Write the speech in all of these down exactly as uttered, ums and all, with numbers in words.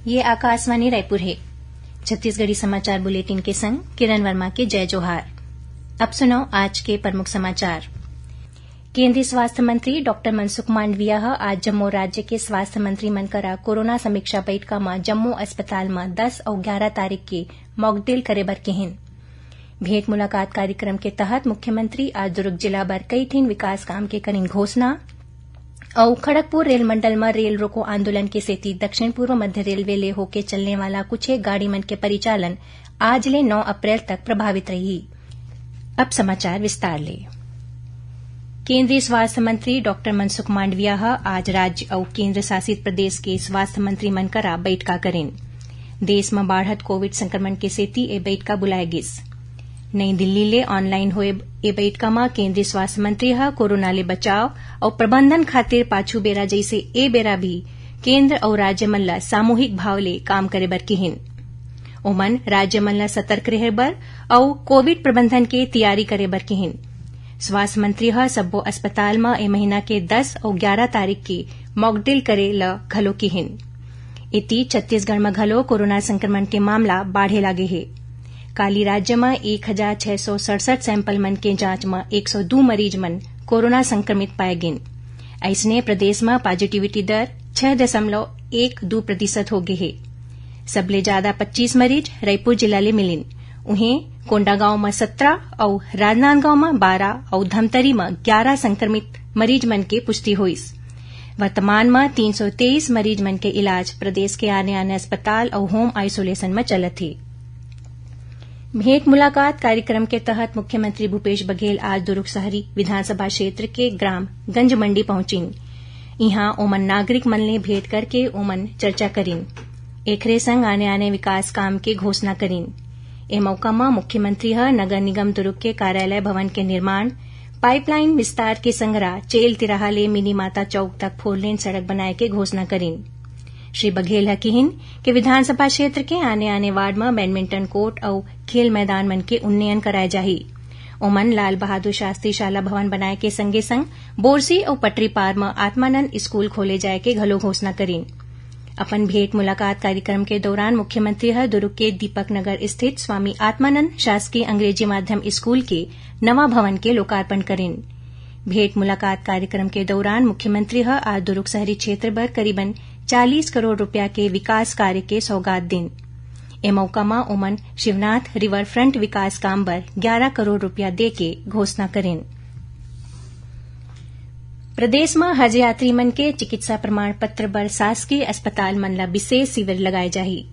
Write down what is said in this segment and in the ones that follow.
ये आकाशवाणी रायपुर हे। छत्तीसगढ़ी समाचार बुलेटिन के संग किरण वर्मा के जय जोहार। अब सुनव आज के प्रमुख समाचार। केंद्रीय स्वास्थ्य मंत्री डॉक्टर मनसुख मांडविया ह आज जम्मो राज्य के स्वास्थ्य मंत्री मन करा कोरोना समीक्षा बैठका म जम्मो अस्पताल म दस अउ ग्यारा तारीख के मॉकड्रिल करे बर किहिन। भेंट मुलाकात कार्यक्रम के तहत मुख्यमंत्री आज दुर्ग जिला बर कई ठिन विकास काम के करिन घोषणा। अउ खड़गपुर रेल मंडल म रेल रोको आंदोलन के सेती दक्षिण पूर्व मध्य रेलवे ले होके चलने वाला कुछ एक गाड़ी मन के परिचालन आज ले नौ अप्रैल तक प्रभावित रही। अब समाचार विस्तार ले। केंद्रीय स्वास्थ्य मंत्री डॉक्टर मनसुख मांडविया ह आज राज्य अउ केंद्र शासित प्रदेश के स्वास्थ्य मंत्री मन करा बैठका करिन। देश म बाढ़त कोविड संक्रमण के सेती ए बैठका बुलाए गिस। नई दिल्ली ले ऑनलाइन होए ए बैठका म केंद्रीय स्वास्थ्य मंत्री ह कोरोना ले बचाव अउ प्रबंधन खातिर पाछू बेरा जइसे ए बेरा भी केंद्र अउ राज्य मन ल सामूहिक भाव ले काम करे बर किहिन। ओमन राज्य मन ल सतर्क रहे बर अउ कोविड प्रबंधन के तैयारी करे बर किहिन। स्वास्थ्य मंत्री ह सब्बो अस्पताल म ए महीना के दस अउ ग्यारा तारीख के मॉकड्रिल करे ल घलो किहिन। एती छत्तीसगढ़ म घलो कोरोना संक्रमण के मामला बाढ़े लागे हे। काली राज्य म एक हजार छह सौ सड़सठ सैंपल मन के जांच म एक सौ दू मरीज मन कोरोना संक्रमित पाए गिन। अइसने प्रदेश म पॉजिटिविटी दर छह दशमलव एक दू प्रतिशत हो गे हे। सबले जादा पच्चीस मरीज रईपुर जिला ले मिलिन। उहें, कोंडागांव म सत्रह अउ राजनांदगांव म बारह अउ धमतरी म ग्यारा संक्रमित मरीज मन के पुष्टि होइस। वर्तमान म तीन सौ तेईस मरीज मन के इलाज प्रदेश के आने-आने अस्पताल अउ होम आइसोलेशन म चलत हे। भेंट मुलाकात कार्यक्रम के तहत मुख्यमंत्री भूपेश बघेल आज दुर्ग शहरी विधानसभा क्षेत्र के ग्राम गंजमंडी पहुंचिन। इहां ओमन नागरिक मन ले भेंट करके ओमन चर्चा करिन। एखरे संग आने-आने विकास काम के घोषणा करिन। ए मौका म मुख्यमंत्री ह नगर निगम दुर्ग के कार्यालय भवन के निर्माण, पाइपलाइन विस्तार के संघरा चेल तिराहा ले मिनी माता चौक तक फोर लेन सड़क बनाए के घोषणा करिन। श्री बघेल ह किहिन कि विधानसभा क्षेत्र के आने-आने वार्ड म बैडमिंटन कोर्ट अउ खेल मैदान मन के उन्नयन कराए जाही। ओमन लाल बहादुर शास्त्री शाला भवन बनाए के संगे-संग बोरसी अउ पटरीपार म आत्मानंद स्कूल खोले जाए के घलो घोषणा करिन। अपन भेंट मुलाकात कार्यक्रम के दौरान मुख्यमंत्री ह दुर्ग के दीपक नगर स्थित स्वामी आत्मानंद शासकीय अंग्रेजी माध्यम स्कूल के नवा भवन के लोकार्पण करिन। भेंट मुलाकात कार्यक्रम के दौरान मुख्यमंत्री ह आज दुर्ग शहरी क्षेत्र बर करीबन चालीस करोड़ रुपया के विकास कार्य के सौगात दिन। ए मौका म ओमन शिवनाथ रिवर फ्रंट विकास काम बर ग्यारा करोड़ रुपया दे के घोषणा करिन। प्रदेश म हज यात्री मन के चिकित्सा प्रमाण पत्र बर शासकीय अस्पताल मन ल विशेष शिविर लगाए जाही।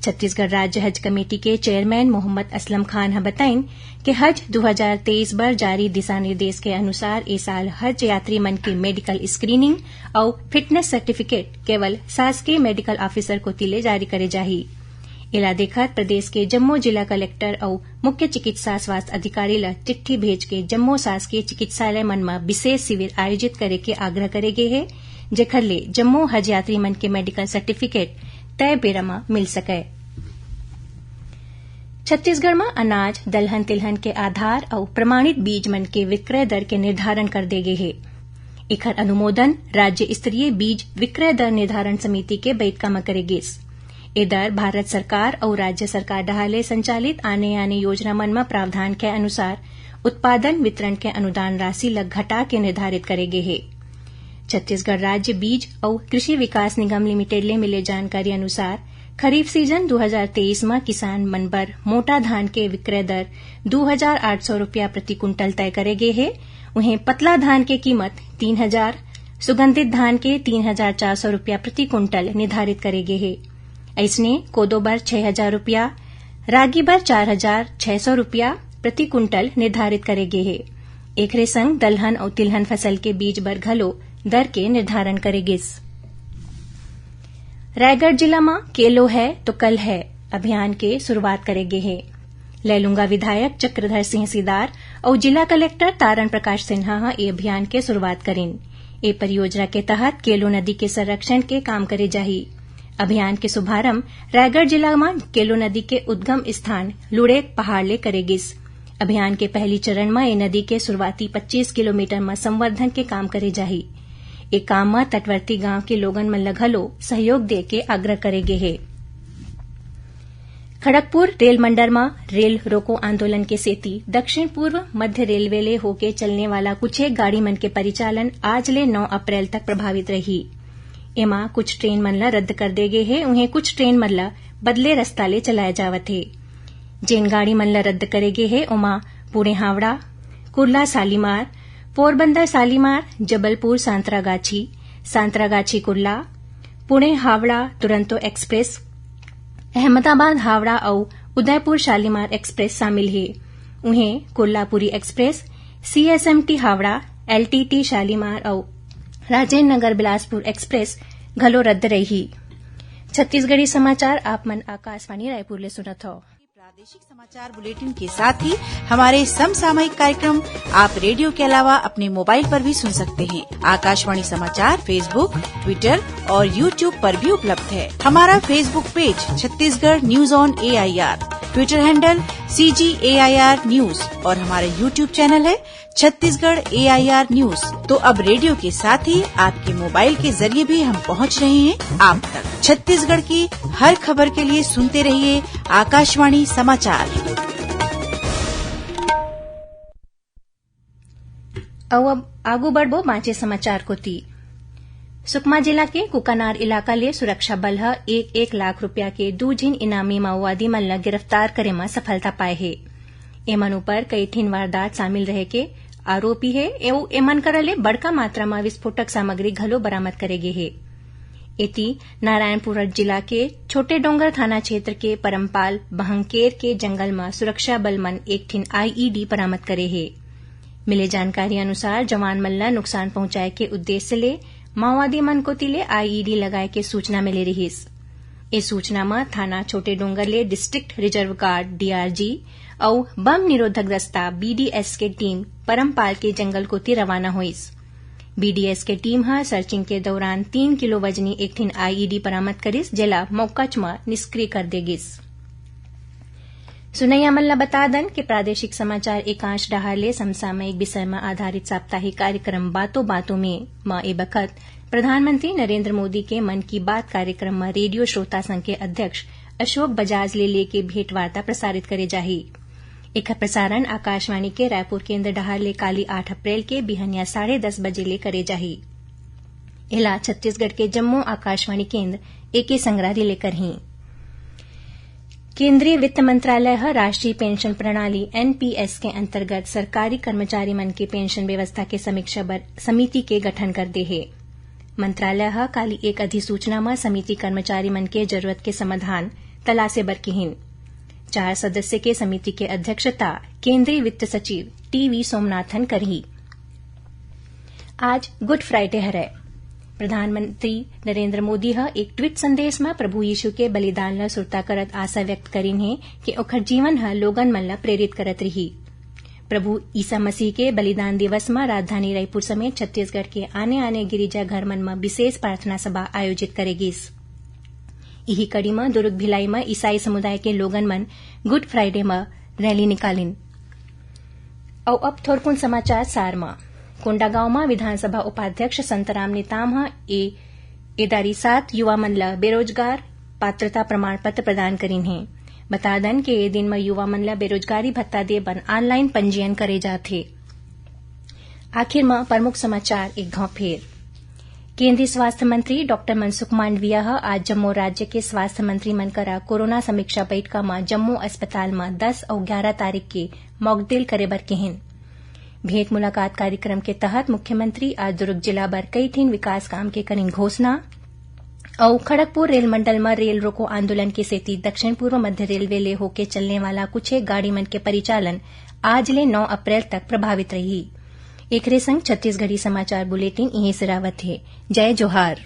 छत्तीसगढ़ राज्य हज कमेटी के चेयरमैन मोहम्मद असलम खान ह बताइन कि हज दू हजार तेईस बर जारी दिशा निर्देश के अनुसार ए साल हज यात्री मन के मेडिकल स्क्रीनिंग अउ फिटनेस सर्टिफिकेट केवल शासकीय मेडिकल ऑफिसर कोति ले जारी करे जाही। एला देखत प्रदेश के जम्मो जिला कलेक्टर अउ मुख्य चिकित्सा स्वास्थ्य अधिकारी ल चिट्ठी भेज के जम्मो शासकीय चिकित्सालय मन म विशेष शिविर आयोजित करे के आग्रह करे गे हे, जेखर ले जम्मो हज यात्री मन के मेडिकल सर्टिफिकेट तय बेरा म मिल सकय। छत्तीसगढ़ म अनाज, दलहन तिलहन के आधार अउ प्रमाणित बीज मन के विक्रय दर के निर्धारण कर दे गे हे। एखर अनुमोदन राज्य स्तरीय बीज विक्रय दर निर्धारण समिति के बैठका म करे गिस। ए दर भारत सरकार अउ राज्य सरकार डहार ले संचालित आने-आने योजना मन म प्रावधान के अनुसार उत्पादन वितरण के अनुदान राशि ल घटा के निर्धारित करे गे हे। छत्तीसगढ़ राज्य बीज अउ कृषि विकास निगम लिमिटेड ले मिले जानकारी अनुसार, खरीफ सीजन दू हजार तेईस म किसान मन बर मोटा धान के विक्रय दर दू हजार आठ सौ रुपया प्रति कुंटल तय करे गे हे। उहें, पतला धान के कीमत तीन हजार, सुगंधित धान के तीन हजार चार सौ रुपया प्रति कुंटल निर्धारित करे गे हे। अइसने, कोदो बर छह हजार रुपया, रागी बर चार हजार छह सौ रुपया प्रति कुंटल निर्धारित करे गे हे। एखरे संग दलहन अउ तिलहन फसल के बीज बर घलो दर के निर्धारण करे गिस। रायगढ़ जिला म केलो है तो कल है अभियान के शुरुआत करे गे हे। लैलूंगा विधायक चक्रधर सिंह सिदार अउ जिला कलेक्टर तारण प्रकाश सिन्हा ह ए अभियान के शुरुआत करिन। ए परियोजना के तहत केलो नदी के संरक्षण के काम करे जाही। अभियान के शुभारंभ रायगढ़ जिला म केलो नदी के उद्गम स्थान लुड़ेक पहाड़ ले करे गिस। अभियान के पहली चरण म ए नदी के शुरुआती पच्चीस किलोमीटर म संवर्धन के काम करे जाही। ए काम म तटवर्ती गांव के लोगन मन ल घलो सहयोग दे के आग्रह करे गे हे। खड़गपुर रेल मंडल म रेल रोको आंदोलन के सेती दक्षिण पूर्व मध्य रेलवे ले होके चलने वाला कुछ एक गाड़ी मन के परिचालन आज ले नौ अप्रैल तक प्रभावित रही। एमा कुछ ट्रेन मन ल रद्द कर दे गे हे, उहें कुछ ट्रेन मन ल बदले रस्ता ले चलाए जावत हे। जेन गाड़ी मन ल रद्द करे गे हे, ओमा पुणे हावड़ा, कुर्ला शालीमार, पोरबंदर शालीमार, जबलपुर सांतरागाछी, सांतरागाछी कुर्ला, पुणे हावड़ा दुरंतो एक्सप्रेस, अहमदाबाद हावड़ा अउ उदयपुर शालीमार एक्सप्रेस शामिल हे। उहें, Kolhapuri express, CSMT Howrah, LTT Shalimar अउ राजेंद्र नगर बिलासपुर एक्सप्रेस घलो रद्द रही। छत्तीसगढ़ी समाचार आप मन आकाशवाणी रायपुर ले सुनत हव। प्रादेशिक समाचार बुलेटिन के साथ ही हमारे समसामयिक कार्यक्रम आप रेडियो के अलावा अपने मोबाइल पर भी सुन सकते हैं। आकाशवाणी समाचार Facebook, Twitter और YouTube पर भी उपलब्ध है। हमारा Facebook page Chhattisgarh news on AIR, Twitter handle CGAIR news और हमारा YouTube चैनल है छत्तीसगढ़ एआईआर न्यूज। तो अब रेडियो के साथ ही आपके मोबाइल के जरिए भी हम पहुंच रहे हैं आप तक। छत्तीसगढ़ की हर खबर के लिए सुनते रहिए आकाशवाणी समाचार। अउ अब आगू बढ़बो बांचे समाचार कोती। सुकमा जिला के कुकानार इलाका ले सुरक्षा बल ह एक एक लाख रुपया के दू झिन इनामी माओवादी मन ल गिरफ्तार करे म सफलता पाए हे। एमन ऊपर कई ठिन वारदात शामिल रहे के आरोपी हे। एउ एमन करा ले बड़का मात्रा म विस्फोटक सामग्री घलो बरामद करे गे हे। एती नारायणपुर जिला के छोटे डोंगर थाना क्षेत्र के परमपाल बहंकेर के जंगल म सुरक्षा बल मन एक ठिन आईईडी बरामद करे हे। मिले जानकारी अनुसार, जवान मन ल नुकसान पहुंचाए के उद्देश्य ले माओवादी मन कोति ले आईईडी लगाए के सूचना मिले रिहिस। ए सूचना म थाना छोटे डोंगर ले डिस्ट्रिक्ट रिजर्व गार्ड, डीआरजी, अउ बम निरोधक दस्ता, बीडीएस, के टीम परमपाल के जंगल कोति रवाना होइस। बीडीएस के टीम ह सर्चिंग के दौरान तीन किलो वजनी एक ठिन आईईडी बरामद करिस, जेला मौकाच म निष्क्रिय कर दे गिस। सुनैया मन ल बता दन कि प्रादेशिक समाचार एकांश डहार ले समसामयिक विषय म आधारित साप्ताहिक कार्यक्रम बातों बातों में म ए बखत प्रधानमंत्री नरेंद्र मोदी के मन की बात कार्यक्रम म रेडियो श्रोता संघ के अध्यक्ष अशोक बजाज ले लेके भेंटवार्ता प्रसारित करे जाही। एखर प्रसारण आकाशवाणी के रायपुर केंद्र डहार ले काली आठ अप्रैल के बिहनिया साढ़े दस बजे ले करे जाही। एला छत्तीसगढ़ के जम्मो आकाशवाणी केंद्र एके संग रिले करही। केंद्रीय वित्त मंत्रालय ह राष्ट्रीय पेंशन प्रणाली, एनपीएस, के अंतर्गत सरकारी कर्मचारी मन के पेंशन व्यवस्था के समीक्षा बर समिति के गठन कर दे हे। मंत्रालय ह काली एक अधिसूचना म समिति कर्मचारी मन के जरूरत के समाधान तलाशे बर किहिन। चार सदस्य के समिति के अध्यक्षता केंद्रीय वित्त सचिव टीवी सोमनाथन करही। आज गुड फ्राइडे हरय। प्रधानमंत्री नरेंद्र मोदी ह एक ट्वीट संदेश म प्रभु यीशु के बलिदान ल सुरता करत आशा व्यक्त करिन हे कि ओखर जीवन ह लोगन मन ल प्रेरित करत रिही। प्रभु ईसा मसीह के बलिदान दिवस म राजधानी रायपुर समेत छत्तीसगढ़ के आने-आने गिरिजाघर मन म विशेष प्रार्थना सभा आयोजित करे गिस। इही कड़ी म दुर्ग भिलाई म ईसाई समुदाय के लोगन मन गुड फ्राइडे म रैली निकालिन। अउ अब थोरकुन समाचार सार म। कोंडागांव म विधानसभा उपाध्यक्ष संतराम नेताम ह ए, ए दारी सात युवा मन ल बेरोजगार पात्रता प्रमाण पत्र प्रदान करिन हे। बता दन के ए दिन म युवा मन ल बेरोजगारी भत्ता दे बर ऑनलाइन पंजीयन करे जात हे। आखिर म प्रमुख समाचार एक घाव फेर। केंद्रीय स्वास्थ्य मंत्री डॉक्टर मनसुख मांडविया ह आज जम्मो राज्य के स्वास्थ्य मंत्री मन करा कोरोना समीक्षा बैठका म जम्मो अस्पताल म दस अउ ग्यारा तारीख के मॉकड्रिल करे बर किहिन। भेंट मुलाकात कार्यक्रम के तहत मुख्यमंत्री आज दुर्ग जिला बर कई ठिन विकास काम के करिन घोषणा। अउ खड़गपुर रेल मंडल म रेल रोको आंदोलन के सेती दक्षिण पूर्व मध्य रेलवे ले होके चलने वाला कुछ एक गाड़ी मन के परिचालन आज ले नौ अप्रैल तक प्रभावित रही। एकरे संग छत्तीसगढ़ी समाचार बुलेटिन इहें सिरावत हे। जय जोहार।